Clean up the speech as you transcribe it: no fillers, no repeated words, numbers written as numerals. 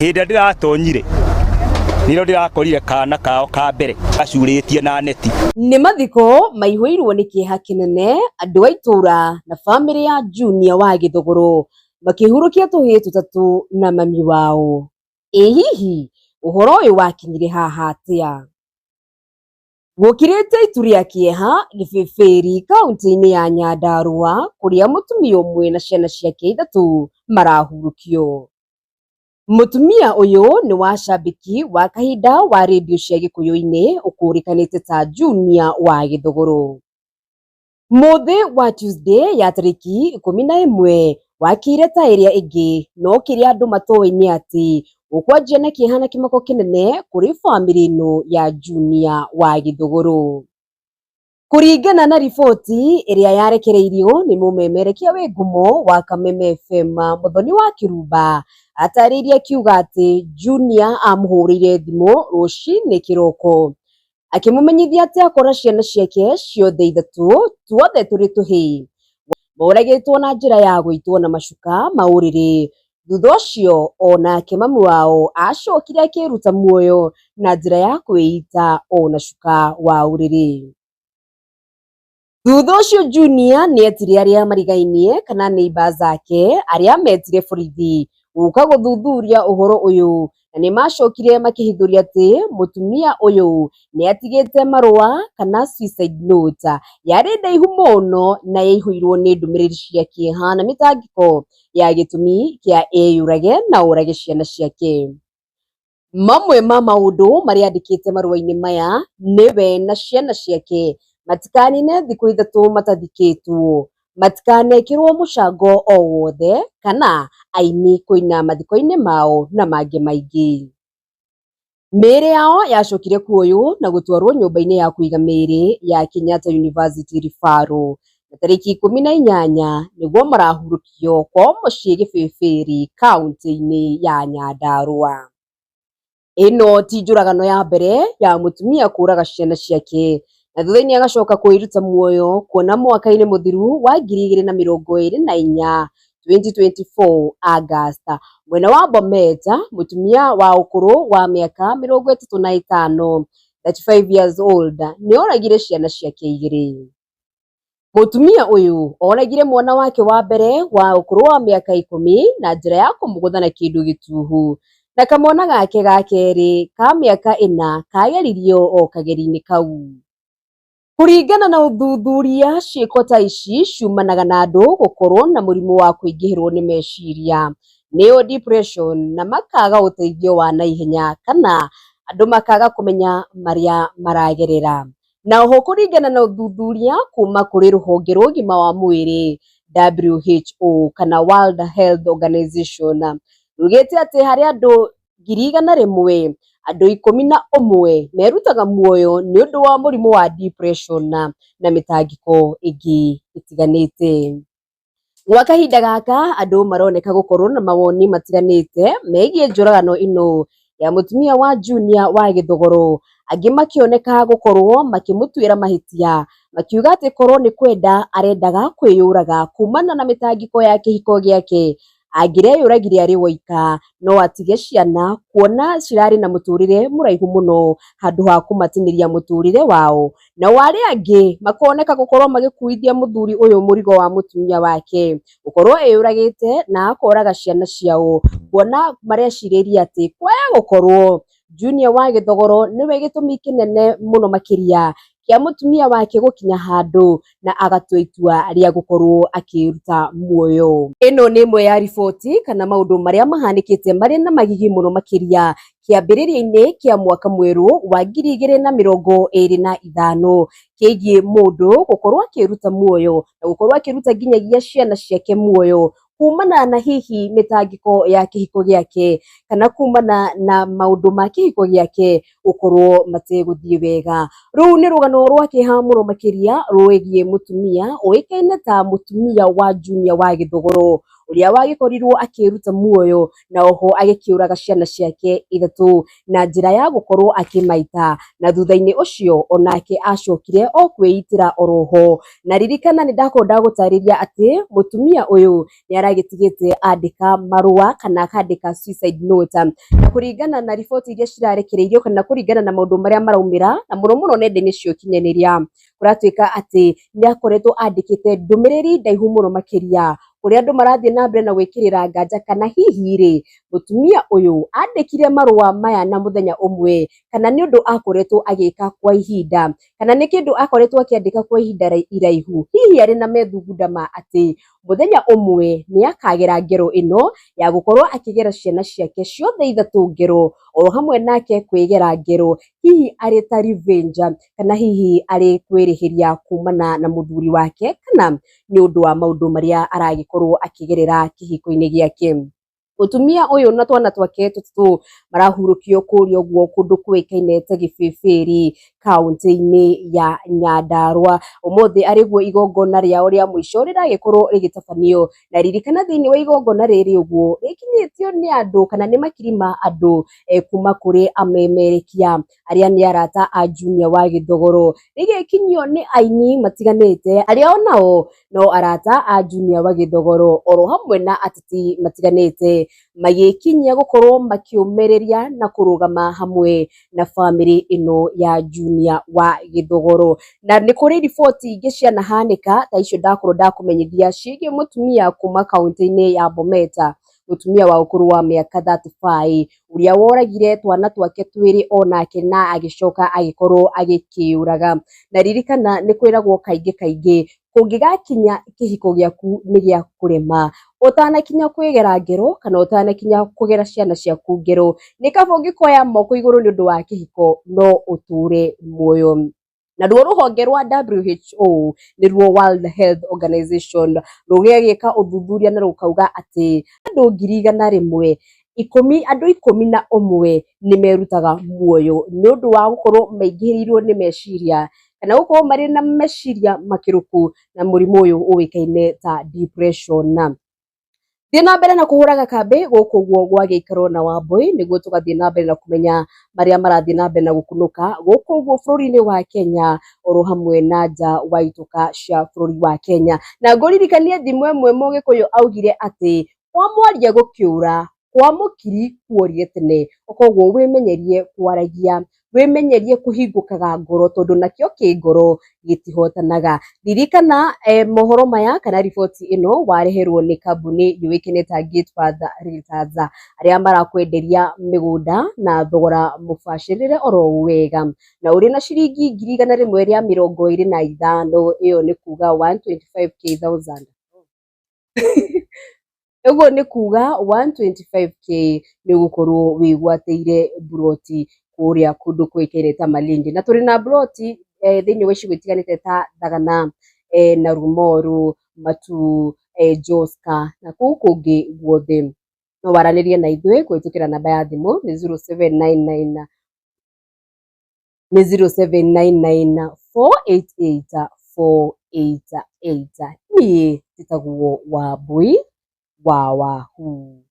Hĩndĩ ĩrĩa ndĩratonyire nĩrĩo ndĩrakorire kana kao ka mbere gacurĩtie na neti. Nĩ mathiko maihũirwo nĩ kĩeha kĩnene andũ a itũra na bamĩrĩ ya Junior wa Gĩthũgũrũ makĩhurũkia tũhĩĩ tũtatũ na mami wao. Ĩ hihi ũhoro ũyũ wakinyire haha atĩa? Gũkirĩte itu rĩa kĩeha Gĩbĩbĩri kauntĩ-inĩ ya Nyandarua kũrĩa mũtumia ũmwe na ciana ciake ithatũ marahurũkio. Mũtumia ũyũ nĩ wa cambĩki wa kahinda wa rendio cia Gĩkũyũ-inĩ ũkũrĩkanĩte ta Junior wa Gĩthũgũrũ. Mũthĩ wa Tuesday ya tarĩki 11 wakĩire ta ĩrĩa ĩngĩ no kĩrĩa andũ matoĩ nĩ atĩ ũkwanjia na kĩeha na kĩmako kĩnene kũrĩ bamĩrĩ ĩno ya Junior wa Gĩthũgũrũ. Kũringana na riboti ĩrĩa yarekereirio nĩ mũmemerekia wĩ ngumo wa Kameme FM Muthoni wa Kĩrumba, atarĩirie akiuga atĩ Junior amũhũrĩire thimũ rũcinĩ kĩroko akĩmũmenyithia atĩ akora ciana ciake ciothe ithatũ tuothe tũrĩ tũhĩĩ moragĩtwo na njĩra ya gũitwo na macuka ma ũrĩrĩ. Thutha ũcio onake mami wao acokire akĩruta muoyo na njĩra ya kwĩita ona cuka wa ũrĩrĩ. Thutha ũcio Junior nĩetire arĩa marigainie kana neighbours ake arĩa metire borithi gũka gũthuthuria ũhoro ũyũ na nĩmacokire makĩhithũria atĩ mũtumia ũyũ nĩatigĩte marũa kana suicide note yarĩ ndaihu mũno na yaihũirwo nĩ ndũmĩrĩri cia kĩeha na mĩtangĩko ya gĩtũmi kĩa eyũrage na orage ciana ciake. Mamwe ma maũndũ marĩa andĩkĩte marũa-inĩ maya nĩwe na ciana ciake matikanine thikũ ithatũ matathikĩtwo, matikanekĩrwo mũcango o wothe kana aini kũina mathiko-inĩ mao na mangĩ maingĩ. Mĩĩrĩ yao yacokire kuoywo na gũtwarwo nyũmba-inĩ ya kũiga mĩĩrĩ ya Kenyatta University Referral na tarĩki 18 nĩguo marahurũkio kwao mũciĩ Gĩbĩbĩri kauntĩ-inĩ ya Nyandarua. Ĩno ti njũragano ya mbere ya mũtumia kũraga ciana ciake na thutha-inĩ agacoka kwĩruta muoyo kuona mwaka-inĩ mũthiru wa 2024 2024 August mwena wa Bomet mũtumia wa ũkũrũ wa mĩaka 35 35 years old nĩoragire ciana ciake igĩrĩ. Mũtumia ũyũ oragire mwana wake wa mbere wa ũkũrũ wa mĩaka 10 na njĩra ya kũmũgũtha na kĩndũ gĩtuhu na kamwana gake ga kerĩ ka mĩaka 4 kageririo o kageri-inĩ kau. Kũringana na ũthuthuria, ciĩko ta ici ciumanaga na andũ gũkorwo na mũrimũ wa kũingĩhĩrwo nĩ meciria nĩyo depression na makaga ũteithio wa naihenya kana andũ makaga kũmenya marĩa maragerera. Na oho kũringana na ũthuthuria kuma kũrĩ rũhonge rwa ũgima wa mwĩrĩ WHO kana World Health Organization rugĩte atĩ harĩ andũ 100,000 andũ 11 merutaga muoyo nĩ ũndũ wa mũrimũ wa depression na mĩtangĩko ĩngĩ ĩtiganĩte. Gwa kahinda gaka andũ maroneka gũkorwo na mawoni matiganĩte megiĩ njũragano ĩno ya mũtumia wa Junior wa Gĩthogoro, angĩ makĩoneka gũkorwo makĩmũtuĩra mahĩtia makiuga atĩ korwo nĩ kwenda arendaga kwĩyũraga kumana na mĩtangĩko ya kĩhiko gĩake angĩreyũragire arĩ woika no atige ciana kuona cirarĩ na mũtũrĩre mũraihu mũno handũ ha kũmatinĩria mũtũrĩre wao. Nao arĩa angĩ makoneka gũkorwo magĩkuithia mũthuri ũyũ mũrigo wa mũtumia wake gũkorwo eyũragĩte na akoraga ciana ciao kuona marecirĩria atĩ kwaya gũkorwo Junior wa Gĩthogoro nĩwe gĩtũmi kĩnene mũno makĩria kĩa mũtumia wake gũkinya handũ na agatua itua rĩa gũkorwo akĩruta muoyo. Ĩno nĩ ĩmwe ya riboti kana maũndũ marĩa mahanĩkĩte marĩ na magigi mũno makĩria kĩambĩrĩria-inĩ kĩa mwaka mwerũ wa 2025 kĩgiĩ mũndũ gũkorwo akĩruta muoyo na gũkorwo akĩruta nginyagia ciana ciake muoyo kumana na hihi mĩtangĩko ya kĩhiko gĩake kana kumana na maũndũ ma kĩhiko gĩake gũkorwo mategũthiĩ wega. Rũu nĩ rũgano rwa kĩeha mũno makĩria rwĩgiĩ mũtumia ũĩkaine ta mũtumia wa Junior wa Gĩthogoro Ũrĩa wagĩkorirwo akĩruta muoyo na oho agĩkĩũraga ciana ciake ithatũ na njĩra ya gũkorwo akĩmaita, na thutha-inĩ ũcio onake acokire o kwĩitĩra oroho. Na ririkana nĩ ndakorwo ndagũtarĩria atĩ mũtumia ũyũ nĩ aragĩtigĩte andĩka marũa kana akandĩka suicide note, na kũringana na riboti iria cirarekereirio kana kũringana na maũndũ marĩa maraumĩra na mũno mũno nenda-inĩ cia ũkinyanĩria, kũratuĩka atĩ nĩ akoretwo andĩkĩte ndũmĩrĩri ndaihu mũno makĩria, kũrĩa andũ marathiĩ na mbere na gwĩkĩrĩra nganja kana hihi rĩ, mũtumia ũyũ andĩkire marũa maya na mũthenya ũmwe, kana nĩ ũndũ akoretwo agĩka kwa ihinda, kana nĩ kĩndũ akoretwo akĩandĩka kwa ihinda iraihu, hihi arĩ na methugunda ma atĩ mũthenya ũmwe nĩ akagera ngero ĩno ya gũkorwo akĩgera ciana ciake ciothe ithatũ ngero, oro hamwe nake kwĩgera ngero, hihi arĩ ta revenge kana hihi arĩ kwĩrĩhĩria kumana na mũthuri wake, kana nĩ ũndũ wa maũndũ marĩa aragĩkorwo akĩgerera kĩhiko-inĩ gĩake. Mũtumia ũyũ na twana twake tũtatũ marahurũkio kũrĩa ũguo kũndũ kũĩkaine ta Gĩbĩbĩri kaũntĩ-inĩ ya Nyandarua. Ũmũthĩ arĩguo igongona rĩao rĩa mũico rĩragĩkorwo rĩgĩtabanio, na ririkana thĩinĩ wa igongona rĩrĩ ũguo rĩkinyĩtio nĩ andũ kana nĩ makiri ma andũ kuma kũrĩ amemerekia arĩa nĩ arata a Junior wa Gĩthogoro, rĩgĩkinyio nĩ aini matiganĩte arĩa onao no arata a Junior wa Gĩthogoro, oro hamwe na ateti matiganĩte magĩkinyia gũkorwo makĩũmĩrĩria na kũrũgama hamwe na bamĩrĩ ĩno ya Junior wa Gĩthogoro. Na nĩ kũrĩ riboti ingĩ cianahanĩka ta icio ndakorwo ndakũmenyithia ciĩgiĩ mũtumia kuma kaũntĩ-inĩ ya Bomet, mũtumia wa ũkũrũ wa mĩaka 35 ũrĩa woragire twana twake twĩrĩ onake na agĩcoka agĩkorwo agĩkĩũraga. Na ririkana nĩ kwĩragwo kaingĩ kaingĩ kũngĩgakinya kĩhiko gĩaku nĩ gĩa kũrema, ũtanakinya kwĩgera ngero kana ũtanakinya kũgera ciana ciaku ngero, nĩ kaba ũngĩkoya moko igũrũ nĩ ũndũ wa kĩhiko no ũtũre muoyo. Naruo rũhonge rwa WHO, nĩruo World Health Organization, rũgĩgĩka ũthuthuria na rũkauga atĩ andũ 100,000 andũ 11 nĩ merutaga muoyo nĩ ũndũ wa gũkorwo maingĩhĩirwo nĩ meciria kana gũkorwo marĩ na meciria makĩrũku na mũrimũ ũyũ ũĩkaine ta depression. Thiĩ na mbere na kũhũraga kambĩ gũkũ ũguo gwa gĩikaro na Wambui, nĩguo tũgathiĩ na mbere na kũmenya marĩa marathiĩ na mbere na gũkunũka gũkũ ũguo bũrũri-inĩ wa Kenya, oro hamwe na nja wa itoka cia bũrũri wa Kenya. Na ngũririkanie thimo ĩmwe Mũgĩkũyũ augire atĩ kwa mwaria gũkĩũra kwa mũkiri kuorire tene. Koguo wĩmenyerie kwaragia, wĩmenyerie kũhingũkaga ngoro, tondũ nakĩo kĩ ngoro gĩtihotanaga. Ririkana mohoro maya kana riboti ĩno wareherwo nĩ kambuni yũĩkaine ta Gatepath Realtors, arĩa marakwenderia mĩgũnda na thogora mũbacĩrĩre oro wega, na ũrĩ na ciringi 125,000, ĩyo nĩ kuga 125k thousand, ũguo nĩ kuga 125K nĩ ũgũkorwo wĩgwatĩire mburoti kũrĩa kũndũ kũĩkaine ta Malindi. Na tũrĩ na mburoti thĩinĩ wa icigo itiganĩte ta Thagana, na Rumoru, Matuu, Joska na kũu kũngĩ guothe. No waranĩrie na ithuĩ kũhĩtũkĩra namba ya thimũ nĩ 0799, nĩ 0799 488 488. Niĩ njĩtagwo Wambui wa Wahu.